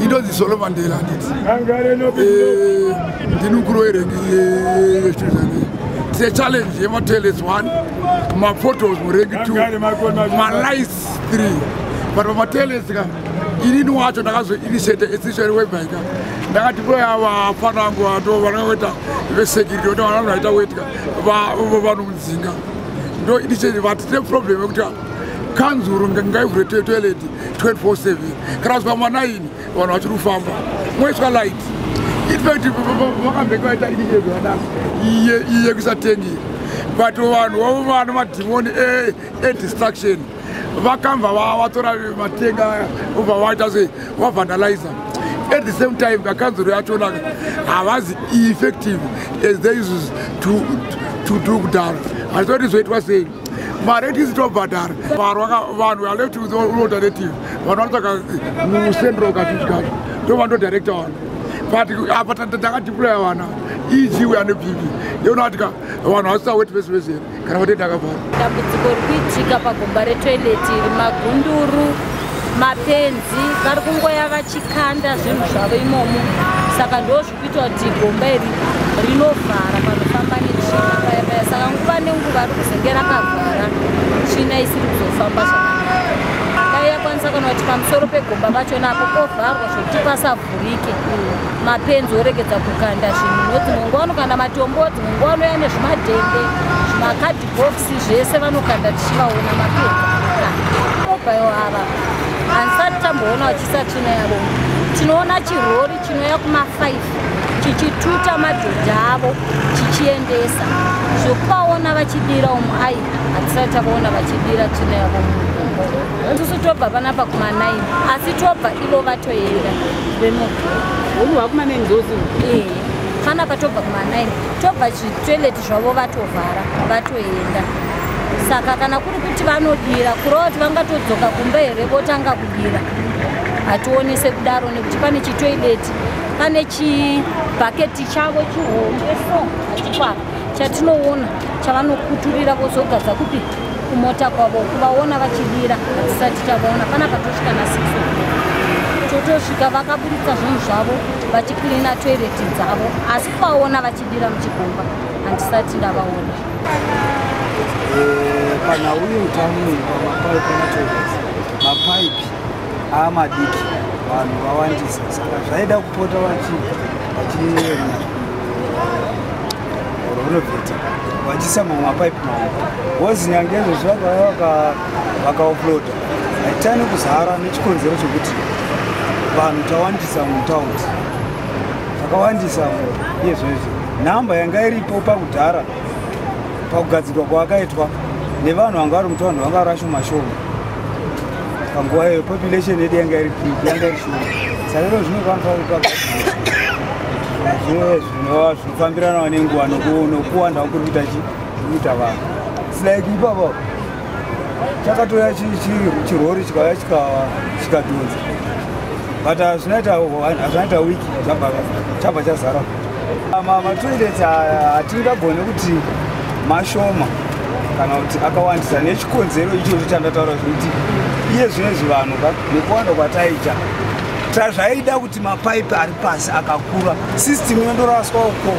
Inonzi Solo Mandela, handiti? Ndini mukuru werank yechituzane. Tine challenge yematoilets 1, mapotholes murank 2, malights 3, but pamatoilets ka, inini wacho ndakazoinitiate institution whereby ka ndakati voya vafana vangu vato vanongoita vesecurity, oti vanhu vaita wetka vanomudzinga. Ndo initiate vati tine problem yekuti kanzuru ngaivhure toilet 24/7, kana kusvika ma9 vanhu vachiri kufamba, moiswa light. In fact, vakambenge vaita initiative yakadaro yekuisa tengi, but vanhu vavo vane madhimoni edestruction vakambva vatora matenga, obva vaita sei, vavandaliza. At the same time, kakanzuro yachona havazi effective as they used to do kudhara. Hazvitoti zvoitwa sei, mari yetisi tobhadhara. Vanhu are left with alternative. Vanhu vanotsvaka mucentral kazhinji kacho, ndo vanodirecta vanhu, but apa takadeploya vana eg uya neBP yoona kuti vanhu vasisaweti vese vese kana vatenda akavhara. Dambudziko riri kuitika pagomba retoilet iri, magunduru, mapenzi vari kungoya vachikanda zvinhu zvavo imomo. Saka ndo zviri kuita kuti gomba iri rinovhara panofamba netsvina paya paya. Saka nguva nenguva riri kuzenge rakavhara, tsvina isiri kuzofamba zvakanaka. Dai yakwanisa kana kuti pamusoro pegomba pachona apo povharwa zvokuti pasavhurike, mapenzi oregedza kukanda zvinhu. Nodzimwe nguva vanokanda matombo, dzimwe nguva vanoya nezvimadhende, zvimakadhibhokisi, zvese vanokanda tichivaona mapenzi anokanda. Mobile ava handisati tamboona vachiisa tsvina yavo. Tinoona chirori chinouya kuma5 chichituta madhodha avo chichiendesa. Zvokuvaona vachidira umu, ai, hatisati tavaona vachidira tsvina yavo mugombo. Isusu tobva panapa kuma9, asi tobva ivo vatoenda vemobile. Unobva kuma9 ndozi? Ee, panapa tobva kuma9, tobva zvitoilet zvavo vatovhara, vatoenda. Saka kana kuri kuti vanodira, kureva kuti vangatodzoka kumba here votanga kudira? Hationese kudaro, nekuti pane chitoilet, pane chibhaketi chavo chihombe so hatikwapa chatinoona chavanokuturira vozogadza kupi, kumota kwavo. Kuvaona vachidira hatisati tavaona. Panapa tosvika na6, totosvika vakaburitsa zvinhu zvavo vachicleana toilet dzavo, asi kuvaona vachidira muchigomba handisati ndavaona. Panhau yeutano pamapaipi ematoilets, mapaipi aamadiki, vanhu vawandisa, saka zvaida kupota vachi renovate, vachiisa mamwe mapaipi mahombe, because nyange izvozvi vakauya vakaoffloada, haitani kuzara nechikonzero chekuti vanhu tawandisa mutaundi, takawandisa. Iyezvezvi nhamba yanga iripo pakudhara pakugadzirwa kwakaitwa nevanhu vanga vari mutaundi vanga vari vashoma shoma panguva iyoyo. Population yedu yanga iri diki, yanga iri shoma. Saka iro zvino panofanira zvinofambiranawo nenguva nokuwanda kuri kuita chi kuita vanhu. It's like ipapo chakatouya chirori chikauya chikadhonza, but hazvinoita wiki chabva chazara. Matoilets hatingagone kuti mashoma kana kuti akawandisa, nechikonzero ichocho chandataura, zvekuti iye zvinezvi vanhu nekuwanda kwataita, zvaida kuti mapaipi ari pasi akakura, system inondoraswa uko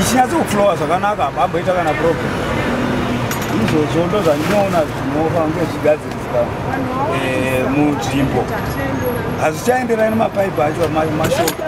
ichinyatsokuflowa zvakanaka, hapamboita kana problem. Izvozvo ndo zvandinoona zvinofanira kunge zvichigadziriswa munzvimbo. Hazvichaenderani nemapaipi acho mashoma.